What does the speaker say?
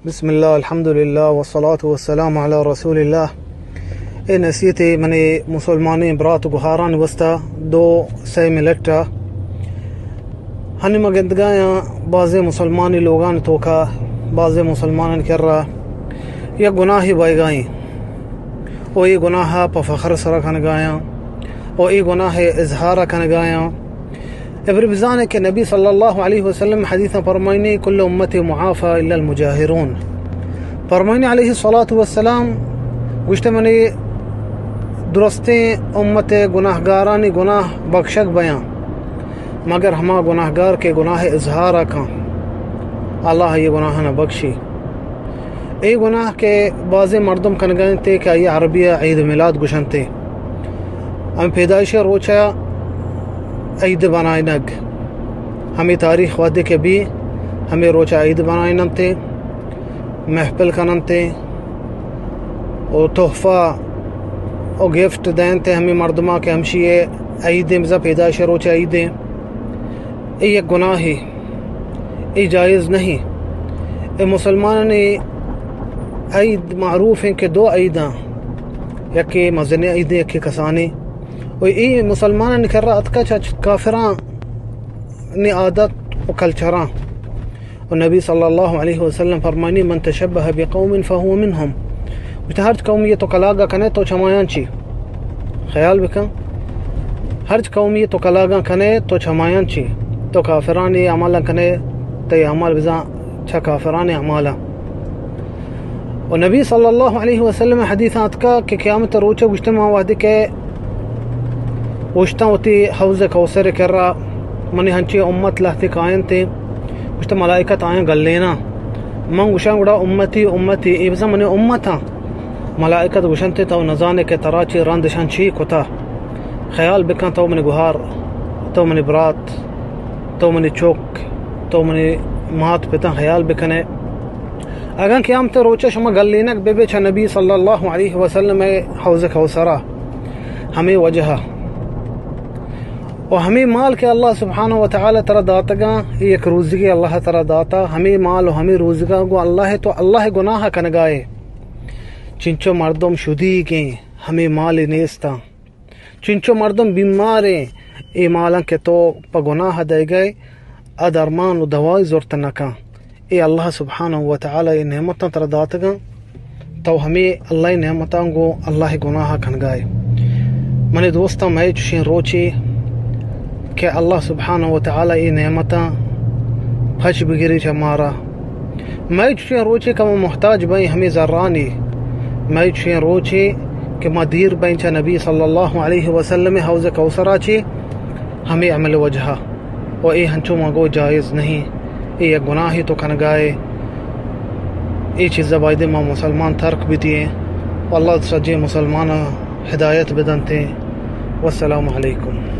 بسم اللہ، الحمدللہ، والصلاة والسلام علی رسول اللہ۔ اے نصیحت منی مسلمانیں برات و گہارانی واسطہ دو سئے منٹ ءَ۔ ہنی ما گندگایاں بازیں مسلمانی لوگانی توکا، بازیں مسلمانانی کرا یک گناہے بئیگائیں و اے گناہ ءَ پہ فخر سرا کنگایاں و اے گناہ ءِ اظہار ءَ کنگایاں۔ ابر بزانے کہ نبی صلی اللہ علیہ وسلم حدیثاں فرمائنی، کل امتی معافی الا المجاہرون۔ فرمائنی علیہ الصلوۃ والسلام گوشت، منی درستیں امت گناہگارانی گناہ بخشگ بیاں، مگر ہما گناہگار کہ گناہ اظہار کن، اللہ یہ گناہ نہ بخشی۔ اے گناہ کہ بازیں مردم کنگا انت کہ آئی عربی عید میلاد گوشنت۔ ہمے پیدائش روچا عید بنائینگ، ہمے تاریخ وہدے کہ بی، ہمے روچا عید بنائیننت، محفل کننت و تحفہ و گفٹ دینت ہمے مردماں کہ ہمشی عید، بزاں پیدائش روچ عید۔ اے یک گناہے، اے جائز نہیں۔ اے مسلمانانی عید معروف ہیں کہ دو عیداں، یکے مزنیں عید، یکے کسانیں۔ و اے مسلمانانی کرا اتکا چہ کافراں نی عادت و کلچراں۔ و نبی صلی اللہ علیہ وسلم فرمانی، من تشبہ بقوم فہو منہم۔ گوشت، ہرچ قومی تو کلاگا کنے تو چمایاں چی۔ خیال بکن، ہرچ قومی تو کلاگا کنے تو چمایاں چی۔ تو کافرانی عملا کنے، تئی عمل بزاں چہ کافرانی عملا۔ و نبی صلی اللہ علیہ وسلم حدیث آتکا کہ قیامت روچ گوشت، ما وہدے کہ اوشتاں وتی حوض کوثر کرا، منی ہنچیں امت لہتے کاینت، گوشت، ملائکت آیاں گلینا۔ من گوشاں، گڑا امتی، امتی، اے بزاں منی امتاں۔ ملائکت گوشنت، تو نزانے کہ ترا چی رندشان چی کتا۔ خیال بکن، تو منی گہار، تو منی برات، تو منی چک، تو منی مات پتاں خیال بکنے۔ اگاں قیامت روچ شما گلینگ بہ بے چہ نبی صلی اللہ علیہ وسلم حوض کوثرا، ہمے وجہ و ہمے مال کہ اللہ سبحانہ و تعالی ترا داتگاں، اے یک روزگے اللہ ترا داتا، ہمے مال و ہمے روزگا گو اللہ تو اللہ گناہ کنگائے۔ چنچو مردم شدیگیں، ہمے مال نیستاں۔ چنچو مردم بیماریں، اے مالاں کہ تو پہ گناہ دئیگئے، آ درمان و دوائی زرت نکن۔ اے اللہ سبحانہ و تعالی اے نعمتاں ترا داتگاں، تو ہمے اللہ نعمتاں گو اللہ گناہ کنگائے۔ منی دوستاں، مئے چشیں روچے کہ اللہ سبحانہ و تعالی اے نعمتاں پچ بگری چہ مارا۔ مئے چشیں روچے کہ ما محتاج بئیں ہمے زرانی، مئے چشیں روچے کہ ما دیر بئیں چہ نبی صلی اللہ علیہ وسلم حوض کوثرا چے ہمے عمل وجہا۔ و اے ہنچو ما گو جائز نہیں، اے یک گناہے تو کنگائے۔ اے چیزا بایدے ما مسلمان ترک بدییں و اللہ سجیں مسلمان ہدایت بدنتیں۔ والسلام علیکم۔